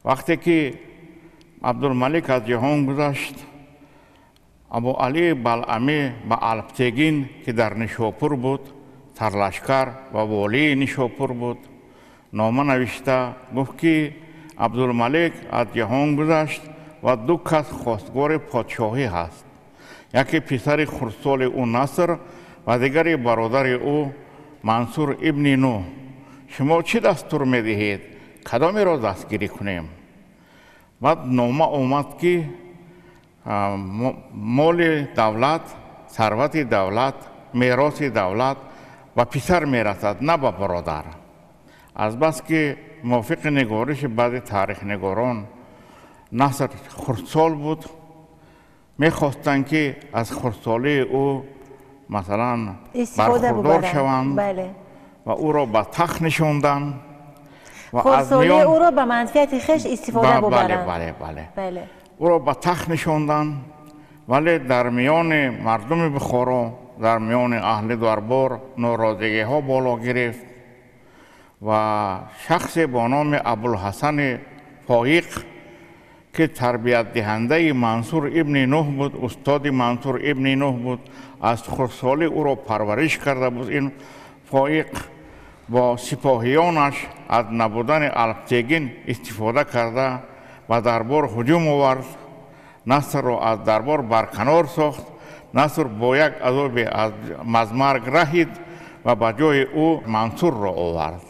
Вақте ки Абдулмалик аз ҷаҳон гузашт, Абу Али Балъамӣ ба Алптегин, ки дар Нишопур буд, сарлашкар ва волии Нишопур буд, нома навишта гуфт, ки Абдулмалик аз ҷаҳон гузашт ва ду кас хостгори подшоҳӣ ҳаст: яке писари хурдсоли ӯ Наср ва дигаре бародари ӯ Мансур ибни Нӯҳ. Шумо чӣ дастур медиҳед? Кадомеро дастгирӣ кунем? Баъд нома омад, ки моли давлат, сарвати давлат, мероси давлат ба писар мерасад, на ба бародар. Азбаски мувофиқи нигориши баъзе таърихнигорон Наср хурдсол буд, мехостанд, ки аз хурдсолии ӯ, масалан, бархурдор шаванд ва ӯро ба тахт нишонданд. Хурдсолии ӯро ба манфиати хеш истифода бубаранд. Бале, ӯро ба тахт нишонданд, вале дар миёни мардуми Бухоро, дар миёни аҳли дарбор норозигиҳо боло гирифт ва шахсе бо номи Абулҳасани Фоиқ, ки тарбиятдиҳандаи Мансур ибни Нӯҳ буд, устоди Мансур ибни Нӯҳ буд, аз хурдсолӣ ӯро парвариш карда буд, ин Фоиқ бо сипоҳиёнаш аз набудани Алптегин истифода карда ба дарбор ҳуҷум овард, Насрро аз дарбор барканор сохт. Наср бо як азобе аз марг раҳид ва ба ҷои ӯ Мансурро овард.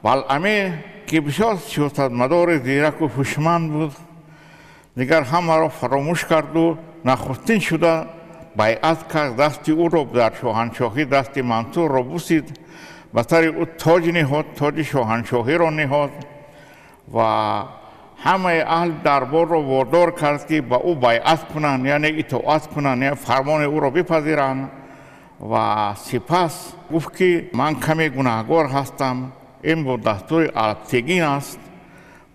Балъамӣ, ки бисёр сиёсатмадори зираку ҳушманд буд, дигар ҳамаро фаромӯш карду нахустин шуда байъат кард, дасти ӯро дар шоҳаншоҳӣ, дасти Мансурро бусид, ба сари ӯ тоҷ ниҳод, тоҷи шоҳаншоҳиро ниҳод ва ҳамаи аҳли дарборро водор кард, ки ба ӯ байъат кунанд, яъне итоат кунанд, яъне фармони ӯро бипазиранд. Ва сипас гуфт, ки ман каме гунаҳгор ҳастам, ин бо дастури Алптегин аст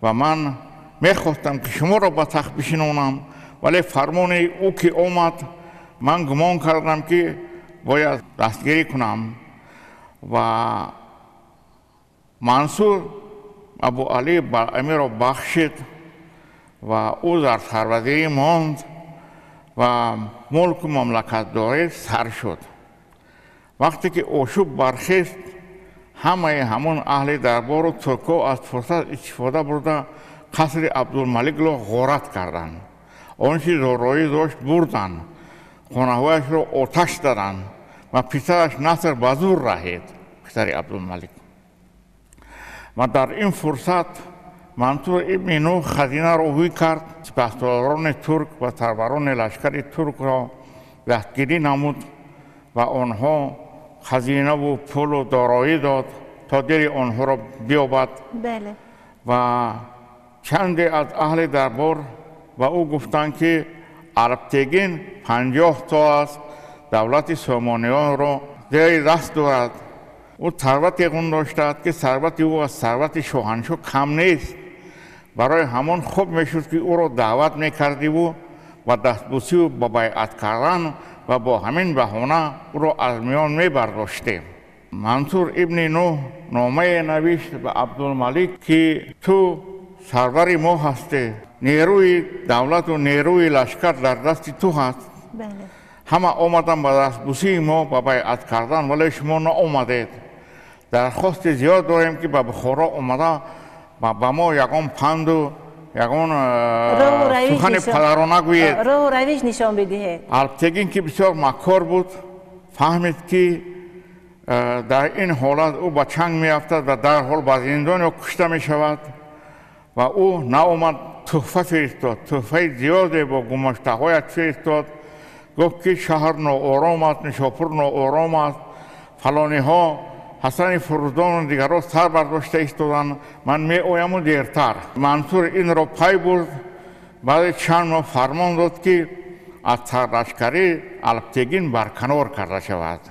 ва ман мехостам, ки шуморо ба тахт бишинонам, вале фармони ӯ ки омад, ман гумон кардам, ки бояд дастгирӣ кунам. Ва Мансур Абу Али Балъамиро бахшид ва ӯ дар сарвазирӣ монд ва мулку мамлакатдорӣ сар шуд. Вақте ки ошӯб бархест, ҳамаи ҳамон аҳли дарбору туркҳо аз фурсат истифода бурда қасри Абдулмаликро ғорат карданд, он чи дороӣ дошт бурданд, хонаҳояшро оташ заданд ва писараш Наср ба зур раҳид, писари Абдулмалик. Ва дар ин фурсат Мансур ибни Нӯҳ хазинаро ҳуй кард, сипаҳсолорони турк ва сарварони лашкари туркро дастгирӣ намуд ва онҳо хазинаву пулу дороӣ дод, то дили онҳоро биёбад. Ва чанде аз аҳли дарбор ба ӯ гуфтанд, ки Алптегин 50 сол аст давлати Сомониёнро зери даст дорад, ӯ сарвате ғун доштааст, ки сарвати ӯ аз сарвати шоҳаншоҳ кам нест. Барои ҳамон хуб мешуд, ки ӯро даъват мекардиву ба дастбусиву ба байъат кардан ва бо ҳамин баҳона ӯро аз миён мебардоштем. Мансур ибни Нӯҳ номае навишт ба Абдулмалик, ки ту сарвари мо ҳастӣ, нерӯи давлату нерӯи лашкар дар дасти ту ҳаст. Ҳама омаданд ба дастбусии мо, ба байъат кардан, вале шумо наомадед. Дархости зиёд дорем, ки ба Бухоро омада ба мо ягон панду ягон сухани падарона гӯед, роҳу равиш нишон бидиҳед. Алптегин, ки бисёр маккор буд, фаҳмид, ки дар ин ҳолат ӯ ба чанг меафтад ва дарҳол ба зиндон ё кушта мешавад ва ӯ наомад. Тӯҳфа фиристод, тӯҳфаи зиёде бо гумоштаҳояш фиристод. Гуфт, ки шаҳр ноором аст, Нишопур ноором аст, фалониҳо, Ҳасани Фурӯзону дигарро сар бардошта истоданд, ман меояму дертар. Мансур инро пай бурд, баъди чанд моҳ фармон дод, ки аз сарлашкарӣ Алптегин барканор карда шавад.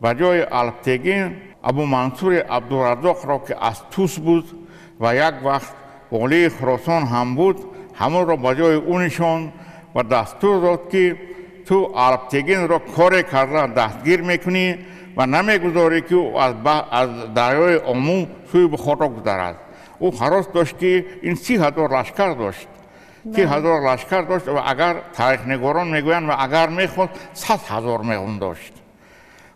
Ба ҷои Алптегин Абумансури Абдуразоқро, ки аз Тус буд ва як вақт волии Хуросон ҳам буд, ҳамонро ба ҷои ӯ нишонд ва дастур дод, ки ту Алптегинро коре карда дастгир мекунӣ ва намегузорӣ, ки ӯ аз дарёи Омӯ сӯи Бухоро гузарад. او هراس داشت که این 30,000 لشکر داشت. 30,000 لشکر داشت و اگر تاریخ نگاران میگویند و اگر میخواست 100,000 میون داشت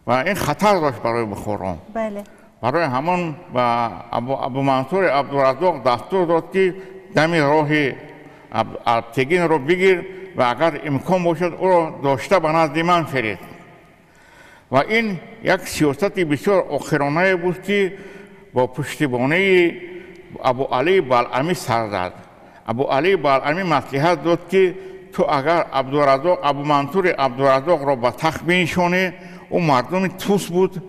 و این خطر داشت برای بخارا. بله. برای همون و ابو منصور عبدالرزاق دستور داد که دمی راه البتگین رو بگیر و اگر امکان باشد او را داشته به نزد من فرست. و این یک سیاست بسیار آخرانه بود که با پشتیبانی ابو علی بلعمی سر زد. ابو علی بلعمی مصلحت داد که تو اگر عبدالرزاق ابو منصور عبدالرزاق را به تخت بنشانی، او مردم توس بود،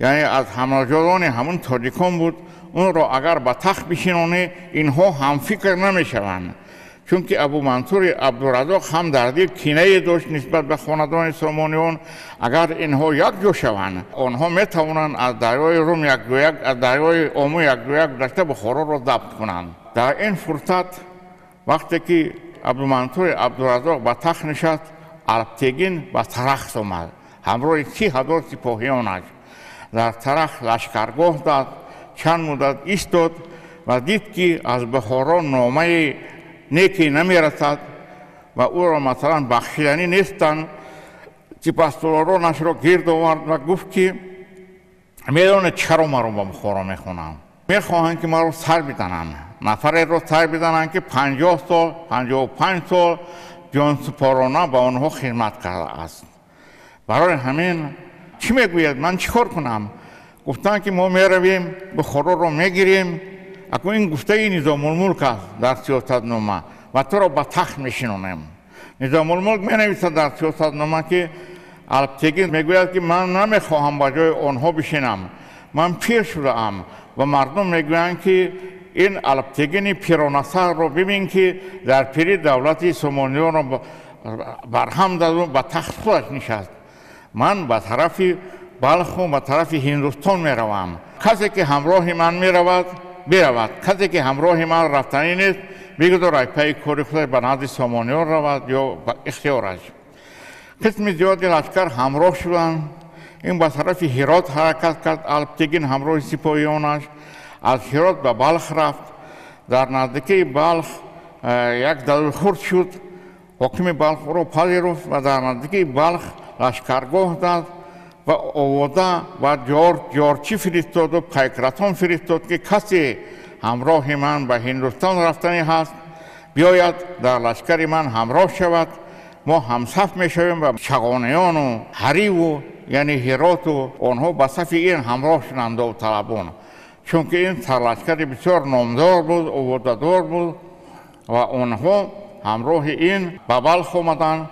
یعنی از همراهان همون تاجیکان بود، اون را اگر به تخت بشینانی اینها هم فکر نمیشوند، چون که ابو منصور عبدالرزاق هم در دل کینه داشت نسبت به خاندان سامانیان. اگر اینها یک جا شوند آنها میتوانند از دریای روم یک دو یک، از دریای آمو یک دو یک داشته بخارا را ضبط کنند. در این فرصت وقتی که ابو منصور عبدالرزاق به تخت نشست، البتگین به ترخس آمد همراه 30,000 سپاهیانش. در ترخ لشکرگاه داد، چند مدت ایستاد و دید که از بخارا نامه نیکی نمیرسد و او را مثلا بخشیدنی نیستند. سپهسالارانش را گرد آورد و گفت که میدانه چرا مرا به بخارا میخوانند؟ میخواهند که مرا سر بدنند، نفری را سر بدنند که 50 سال 55 سال جان سپارانه به آنها خدمت کرده است. برای همین چی میگوید؟ من چیکار کنم؟ گفتند که ما میرویم بخارا را میگیریم. اکنون این گفته ای نظام الملک است در سیاستنامه و تو را به تخت میشینانیم. نظام الملک می نویسد در سیاستنامه که البتگین میگوید که من نمیخواهم به جای آنها بشینم، من پیر شده ام و مردم میگویند که این البتگین پیرانسر را ببین که در پیری دولت سامانیان را برهم داد و به تخت خودش نشست. من به طرف بلخ و به طرف هندوستان میروم. کسی که همراه من میرود برود، کسی که همراه من رفتنی نیست بگذار پای کار خود به نزد سامانیان رود یا اختیارش. قسم زیادی لشکر همراه شدند. این به طرف هرات حرکت کرد. البتگین همراه سپاهیانش از هرات به بلخ رفت. در نزدیکی بلخ یک دل خرد شد. حاکم بلخ را پذیرفت و در نزدیکی بلخ لشکرگاه داد و آورده و جارچی فرستاد و پیکرتان فرستاد که کسی همراه من به هندوستان رفتنی هست بیاید در لشکر من همراه شود، ما همصف میشویم. و چغانیان و هری و یعنی هرات و آنها به صف این همراه شدند و طلبان، چون که این سرلشکر بسیار نامدار بود، آورده‌دار بود و آنها همراه این به بلخ آمدند.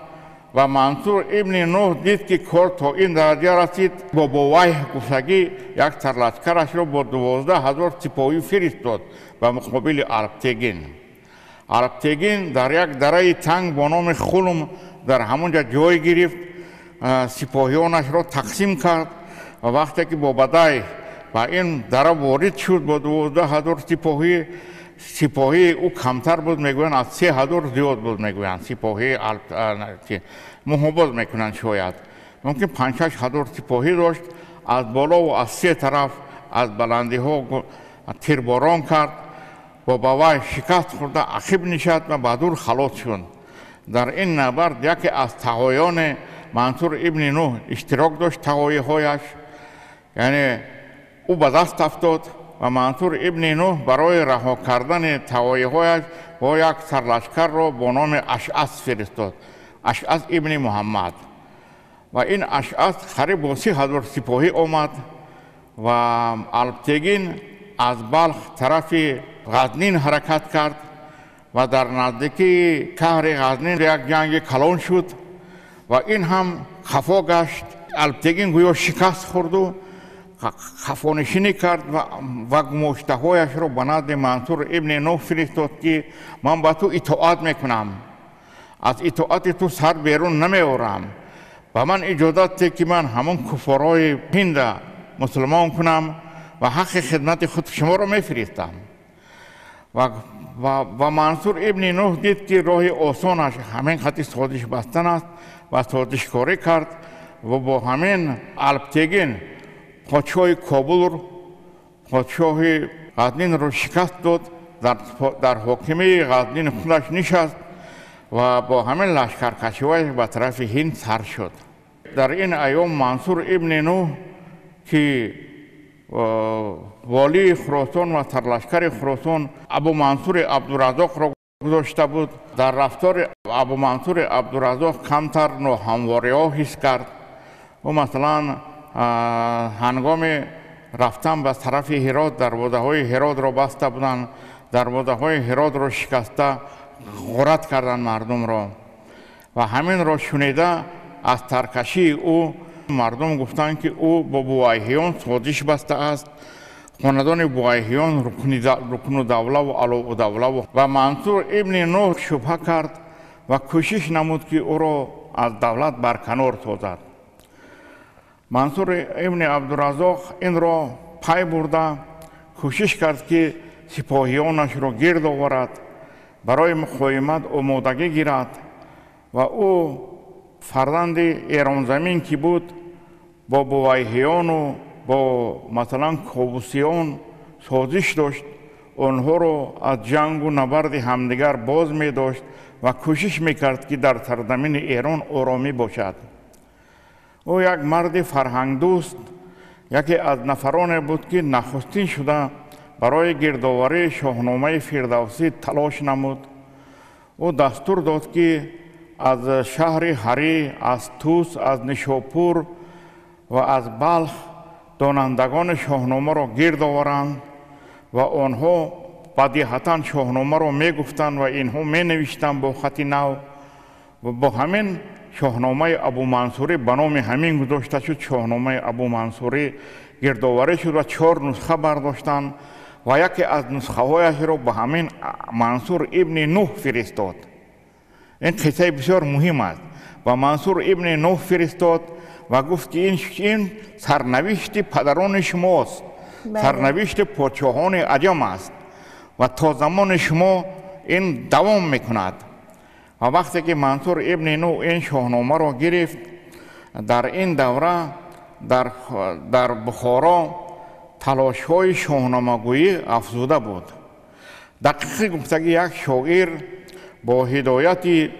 و منصور ابن نوح دید که کار تا این درجه رسید، با بوایه گفتگی یک سرلشکرش را با 12,000 سپاهی فرستاد به مقابل البتگین. البتگین در یک دره تنگ با نام خلم در همونجا جای گرفت، سپاهیانش را تقسیم کرد و وقتی که با بدای و این دره وارد شد با 12,000 سپاهی، سپاهی او کمتر بود میگویند، از 3,000 زیاد بود میگویند سپاهی محافظ میکنند، شاید ممکن 5-6 هزار سپاهی داشت. از بالا و از سه طرف از بلندی ها تیرباران کرد و با شکست خورده عقب نشد و به دور خلاص شد. در این نبرد یکی از تقایان منصور ابن نوح اشتراک داشت، تقایی هایش یعنی او به دست افتاد و منصور ابن نوح برای رها کردن تقایی هایش با یک سرلشکر را با نام اشعث فرستاد، اشعث ابن محمد. و این اشعث قریب با 30,000 سپاهی آمد و البتگین از بلخ طرف غزنین حرکت کرد و در نزدیکی شهر غزنین یک جنگ کلان شد و این هم خفا گشت. البتگین گویا شکست خورد و خفانشینی کرد و گماشته‌هایش را به نزد منصور ابن نوح فرستاد که من به تو اطاعت میکنم، از اطاعت تو سر بیرون نمیآورم، به من اجازت ده که من همون کفارای هند مسلمان کنم و حق خدمت خود شما را میفرستم. و منصور ابن نوح دید که راه آسانش همین خط سازش بستن است و سازشکاری کرد و با همین البتگین پادشاه کابل، پادشاه Ғазнинро шикаст дод, дар ҳокимии Ғазнин худаш нишаст ва бо ҳамин лашкаркашиҳояш ба тарафи Ҳинд сар шуд. Дар ин айём Мансур ибни Нӯҳ, ки волии Хуросон ва сарлашкари Хуросон Абу Мансури Абдуразоқро гузошта буд, дар рафтори Абу Мансури Абдуразоқ камтар ноҳамвориҳо ҳис кард. Ӯ масалан ҳангоми рафтан ба тарафи Ҳирот дарвозаҳои Ҳиротро баста буданд, дарвозаҳои Ҳиротро шикаста ғорат карданд мардумро ва ҳаминро шунида аз таркашии ӯ мардум гуфтанд, ки ӯ бо Бувайҳиён созиш баста аст. Хонадони Бувайҳиён рукну давлаву алоудавлаву ва Мансур ибни Нӯҳ шубҳа кард ва кӯшиш намуд, ки ӯро аз давлат барканор созад. Мансур ибни Абдуразоқ инро пай бурда кӯшиш кард, ки сипоҳиёнашро гирд оварад, барои муқовимат омодагӣ гирад ва ӯ фарзанди эронзамин ки буд, бо Бувайҳиёну бо масалан Ковусиён созиш дошт, онҳоро аз ҷангу набарди ҳамдигар боз медошт ва кӯшиш мекард, ки дар сарзамини Эрон оромӣ бошад. Ӯ як марди фарҳангдӯст, яке аз нафароне буд, ки нахустин шуда барои гирдоварии Шоҳномаи Фирдавсӣ талош намуд. Ӯ дастур дод, ки аз шаҳри Ҳарӣ, аз Тус, аз Нишопур ва аз Балх донандагони Шоҳномаро гирд оваранд ва онҳо бадиҳатан Шоҳномаро мегуфтанд ва инҳо менавиштанд бо хати нав. Ва бо ҳамин Шоҳномаи Абумансурӣ ба номи ҳамин гузошта шуд. Шоҳномаи Абумансурӣ гирдоварӣ шуд ва 4 нусха бардоштанд ва яке аз нусхаҳояшро ба ҳамин Мансур ибни Нӯҳ фиристод. Ин қиссаи бисёр муҳим аст. Ва Мансур ибни Нӯҳ фиристод ва гуфт, ки ин сарнавишти падарони шумост, сарнавишти подшоҳони аҷам аст ва то замони шумо ин давом мекунад. Ва вақте ки Мансур ибни Нӯҳ ин Шоҳномаро гирифт, дар ин давра дар Бухоро талошҳои шоҳномагӯӣ афзуда буд. Дақиқи гуфтагӣ, як шоир бо ҳидояти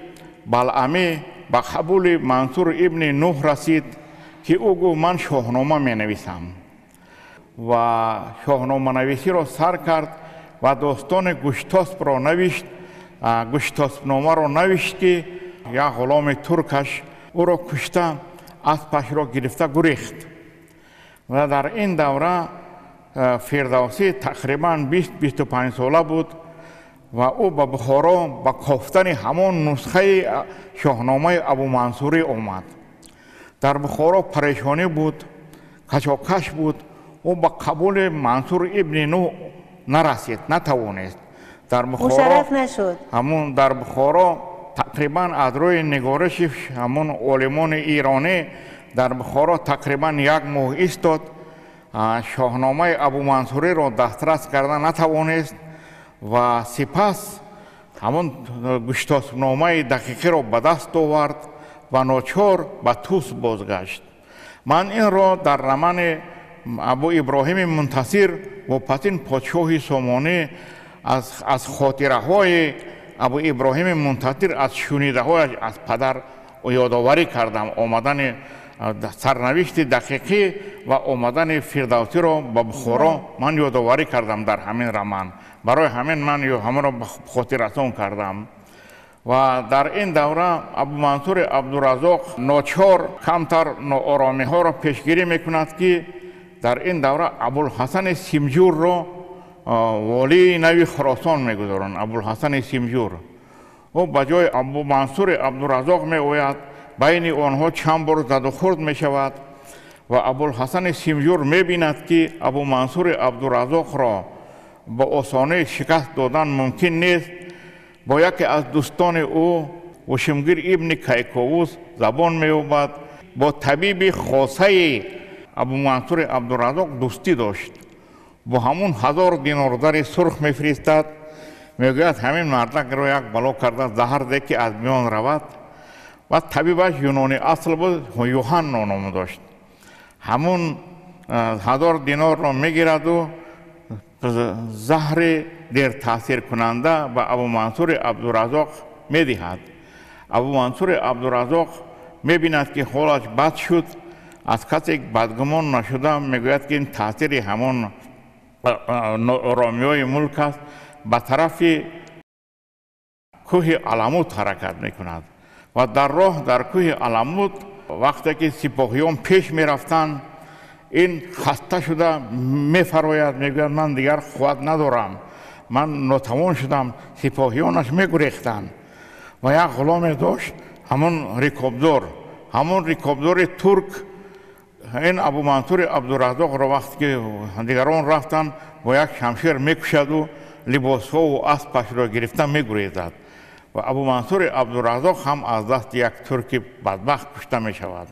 Балъамӣ ба қабули Мансур ибни Нӯҳ расид, ки ӯ гуфт: ман шоҳнома менависам. Ва шоҳноманависиро сар кард ва достони Гуштоспро навишт, Гуштоспномаро навишт, ки як ғуломи туркаш ӯро кушта, аспашро гирифта гурехт. Ва дар ин давра Фирдавсӣ тақрибан 20-25 сола буд ва ӯ ба Бухоро ба кофтани ҳамон нусхаи Шоҳномаи Абумансурӣ омад. Дар Бухоро парешонӣ буд, кашокаш буд. Ӯ ба қабули Мансур ибни Нӯҳ нарасид, натавонист. Дар Бухоро ҳамон дар Бухоро тақрибан аз рӯи нигориши ҳамон олимони эронӣ дар Бухоро тақрибан як моҳ истод, Шоҳномаи Абумансуриро дастрас карда натавонист ва сипас ҳамон гуштоспномаи дақиқиро ба даст овард ва ночор ба Тус бозгашт. Ман инро дар романи Абу Иброҳими Мунтасир вопасин подшоҳи Сомонӣ аз хотираҳои Абу Иброҳими Мунтасир, аз шунидаҳояш аз падар ёдоварӣ кардам омадани сарнавишти дақиқӣ ва омадани Фирдавсиро ба Бухоро ман ёдоварӣ кардам дар ҳамин роман. Барои ҳамин ман ҳамаро хотиррасон кардам. Ва дар ин давра Абумансури Абдуразоқ ночор камтар нооромиҳоро пешгирӣ мекунад, ки дар ин давра Абулҳасани Симҷурро волии нави Хуросон мегузоранд. Абулҳасани Симҷур ӯ ба ҷои Абумансури Абдуразоқ меояд. Байни онҳо чанд бор задухӯрд мешавад ва Абулҳасани Симҷур мебинад, ки Абумансури Абдуразоқро ба осонӣ шикаст додан мумкин нест. Бо яке аз дӯстони ӯ Ҳушимгир ибни Кайковус забон меёбад. Бо табиби хосаи Абумансури Абдуразоқ дӯстӣ дошт. Бо ҳамун 1000 динор зари сурх мефиристад. Мегӯяд ҳамин мардакро як бало карда заҳр де, ки аз миён равад. Ва табибаш юнони асл буд, Юҳанно ном дошт. Ҳамун 1000 динорро мегираду заҳри дертаъсиркунанда ба Абу Мансури Абдураззоқ медиҳад. Абу Мансури Абдураззоқ мебинад, ки ҳолаш бад шуд, аз касе бадгумон нашуда мегӯяд, ки ин таъсири ҳамон оромиҳои мулк аст, ба тарафи кӯҳи Аламут ҳаракат мекунад ва дар роҳ дар кӯҳи Аламут вақте ки сипоҳиён пеш мерафтанд, ин хаста шуда мефарояд, мегӯяд ман дигар қувват надорам, ман нотавон шудам. Сипоҳиёнаш мегурехтанд ва як ғуломе дошт, ҳамон рикобдор, ҳамон рикобдори турк ин Абу Мансури Абдураззоқро вақте ки дигарон рафтанд бо як шамшер мекушаду либосҳову аспашро гирифта мегурезад ва Абу Мансури Абдураззоқ ҳам аз дасти як турки бадбахт кушта мешавад.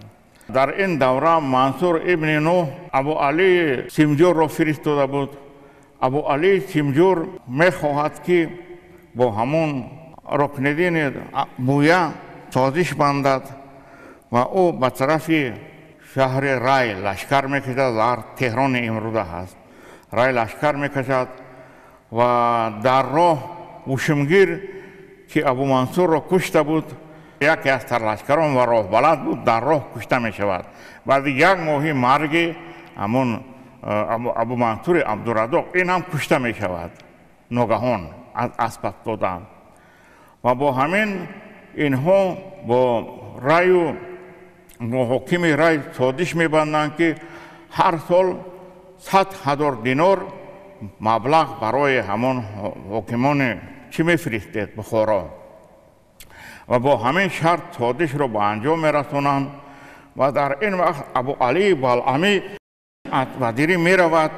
Дар ин давра Мансур ибни Нуҳ Абу Али Симҷурро фиристода буд. Абу Али Симҷур мехоҳад, ки бо ҳамон Рукниддини Буя созиш бандад ва ӯ ба тарафи шаҳри Рай лашкар мекашад, дар Теҳрони имрӯза ҳаст. Рай лашкар мекашад ва дар роҳ Ушумгир, ки Абу Мансурро кушта буд, яке аз сарлашкарон ва роҳбалад буд, дар роҳ кушта мешавад. Баъди як моҳи марги ҳамон Абу Мансури Абдураззоқ ин ҳам кушта мешавад ногаҳон аз асп афтода. Ва бо ҳамин инҳо бо раю бо ҳокими рай созиш мебанданд, ки ҳар сол 100 000 динор маблағ барои ҳамон ҳокимони чӣ мефиристед Бухоро. Ва бо ҳамин шарт созишро ба анҷом мерасонанд. Ва дар ин вақт Абу Алии Балъамӣ аз вазирӣ меравад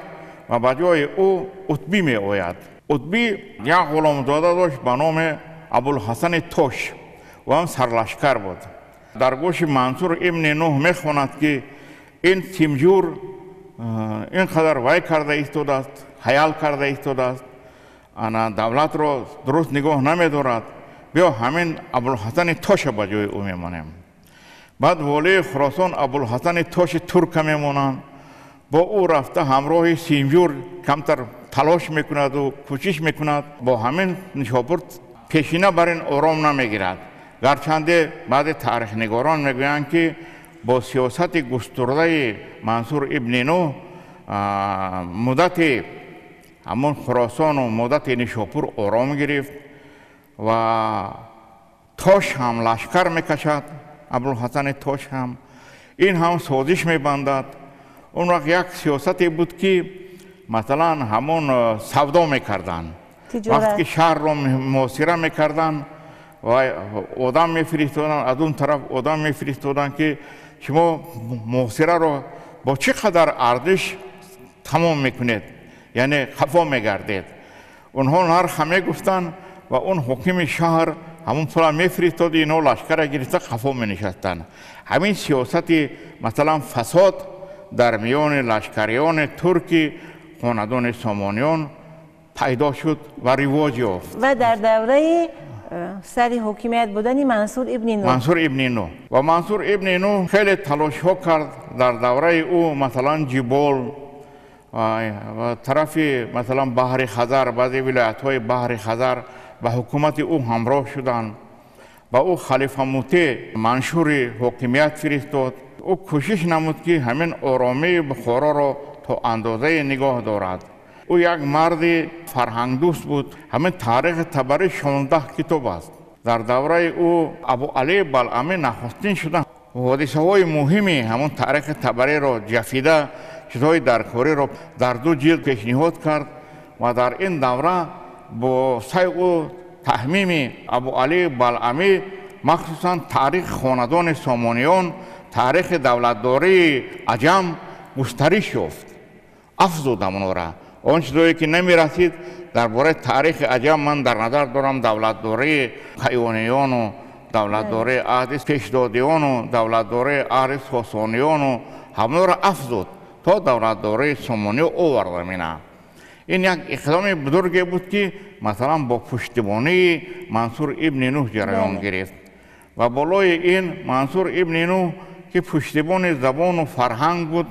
ва ба ҷои ӯ Утбӣ меояд. Утбӣ як ғуломзода дошт ба номи Абулҳасани Тош, ӯ ҳам сарлашкар буд. Дар гӯши Мансур ибни Нуҳ мехонад, ки ин Симҷур ин қадар вай карда истодааст, хаёл карда истодааст, ана давлатро дуруст нигоҳ намедорад, биё ҳамин Абулҳасани Тоша ба ҷои ӯ мемонем. Баъд волии Хуросон Абулҳасани Тоши турка мемонанд. Бо ӯ рафта ҳамроҳи Симҷур камтар талош мекунаду кӯшиш мекунад. Бо ҳамин Нишопур пешина бар ин ором намегирад. Гарчанде баъди таърихнигорон мегӯянд, ки бо сиёсати густурдаи Мансур ибни Нуҳ муддати ҳамон Хуросону муддати Нишопур ором гирифт ва Тош ҳам лашкар мекашад. Абулҳасани Тош ҳам ин ҳам созиш мебандад. Он вақт як сиёсате буд, ки масалан ҳамон савдо мекарданд, вақте ки шаҳрро муҳосира мекарданд ва одам мефиристоданд, аз он тараф одам мефиристоданд, ки шумо муҳосираро бо чӣ қадар арзиш тамом мекунед, яъне қафо мегардед. Онҳо нарха мегуфтанд ва он ҳокими шаҳр ҳамон пула мефиристод, инҳо лашкара гирифта қафо менишастанд. Ҳамин сиёсати масалан фасод дар миёни лашкариёни турки хонадони Сомониён пайдо шуд ва ривоҷ ёфт. Ва дар давраи сари ҳокимият будани Мансур ибни Нуҳ. Мансур ибни Нуҳ. Ва Мансур ибни Нуҳ хеле талошҳо кард. Дар давраи ӯ масалан Ҷибол ва тарафи масалан баҳри Хазар, баъзе вилоятҳои баҳри Хазар ба ҳукумати ӯ ҳамроҳ шуданд. Ба ӯ халифа Муте маншури ҳокимият фиристод. Ӯ кӯшиш намуд, ки ҳамин оромии Бухороро то андозае нигоҳ дорад. Ӯ як марди фарҳангдӯст буд. Ҳамин Таърихи Табарӣ 16 китоб аст. Дар давраи ӯ Абу Али Балъамӣ нахустин шуда ҳодисаҳои муҳими ҳамон Таърихи Табариро ҷафида, чизҳои даркориро дар ду ҷилд пешниҳод кард. Ва дар ин давра бо сайъу таҳмими Абу Али Балъамӣ махсусан таърихи хонадони Сомониён, таърихи давлатдории аҷам густариш ёфт, афзуд ҳамонора он чизое, ки намерасид дар бораи таърихи аҷам. Ман дар назар дорам давлатдории Кайониёну давлатдории аҳди Пешдодиёну давлатдории аҳди Сосониёну ҳамонро афзуд, то давлатдории Сомониё оварда мина. Ин як иқдоми бузурге буд, ки масалан бо пуштибонии Мансур ибни Нуҳ ҷараён гирифт. Ва болои ин Мансур ибни Нуҳ, ки пуштибони забону фарҳанг буд,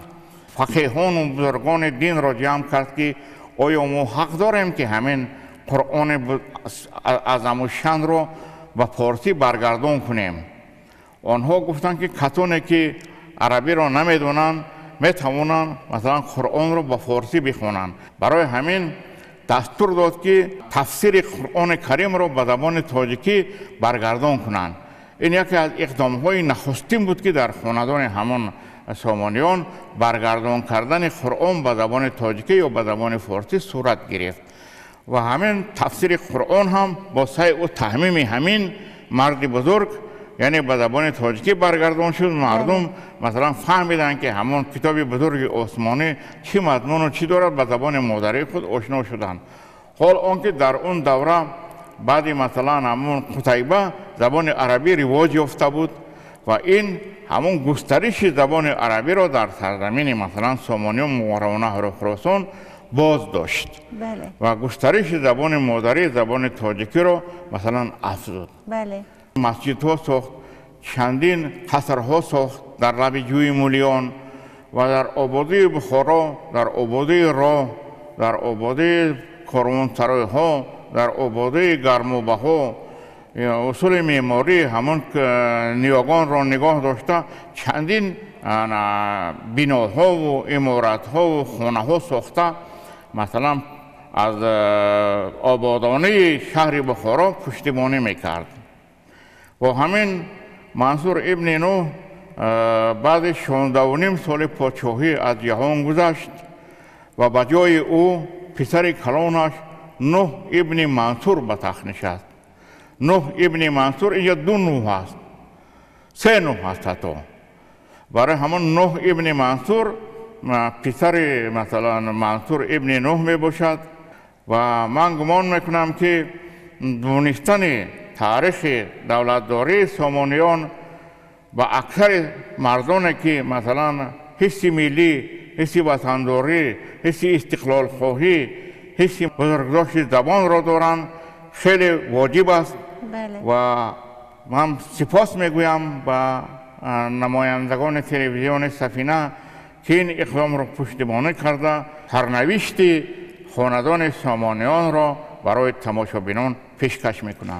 фақеҳону бузургони динро ҷамъ кард, ки оё мо ҳақ дорем ки ҳамин Қуръони азамушшанро ба форсӣ баргардон кунем? Онҳо гуфтанд, ки касоне ки арабиро намедонанд, метавонанд масалан Қуръонро ба форсӣ бихонанд. Барои ҳамин дастур дод, ки тафсири Қуръони Каримро ба забони тоҷикӣ баргардон кунанд. Ин яке аз иқдомҳои нахустин буд, ки дар хонадони ҳамон Сомониён баргардон кардани Қуръон ба забони тоҷикӣ ё ба забони форсӣ сурат гирифт. Ва ҳамин тафсири Қуръон ҳам бо саъю таҳмими ҳамин марди бузург, яъне ба забони тоҷикӣ баргардон шуд. Мардум масалан фаҳмиданд, ки ҳамон китоби бузурги осмонӣ чӣ мазмуну чӣ дорад, ба забони модарии худ ошно шуданд. Ҳол он ки дар он давра баъди масалан ҳамон Қутайба забони арабӣ ривоҷ ёфта буд ва ин ҳамон густариши забони арабиро дар сарзамини масалан Сомониён, Мовароуннаҳру Хуросон боз дошт ва густариши забони модарӣ, забони тоҷикиро масалан афзуд. Масҷидҳо сохт, чандин қасрҳо сохт дар лаби ҷӯи Мулиён ва дар ободии Бухоро, дар ободии роҳ, дар ободии корвонсаройҳо, дар ободии гармобаҳо, усули меъмории ҳамон ниёгонро нигоҳ дошта чандин биноҳову иморатҳову хонаҳо сохта, масалан аз ободонии шаҳри Бухоро пуштибонӣ мекард. Бо ҳамин Мансур ибни Нуҳ баъди 16.5 соли подшоҳӣ аз ҷаҳон гузашт ва ба ҷои ӯ писари калонаш Нуҳ ибни Мансур ба тахт нишаст. Нуҳ ибни Мансур, инҷа ду Нуҳ аст, се Нуҳ аст ҳатто. Барои ҳамон Нуҳ ибни Мансур писари масалан Мансур ибни Нуҳ мебошад ва ман гумон мекунам, ки донистани таърихи давлатдории Сомониён ба аксари мардоне, ки масалан ҳисси миллӣ, ҳисси ватандорӣ, ҳисси истиқлолхоҳӣ, ҳисси бузургдошти забонро доранд, хеле воҷиб аст. Ва ман сипос мегӯям ба намояндагони телевизиони Сафина, ки ин иқдомро пуштибонӣ карда, сарнавишти хонадони Сомониёнро барои тамошобинон пешкаш мекунанд.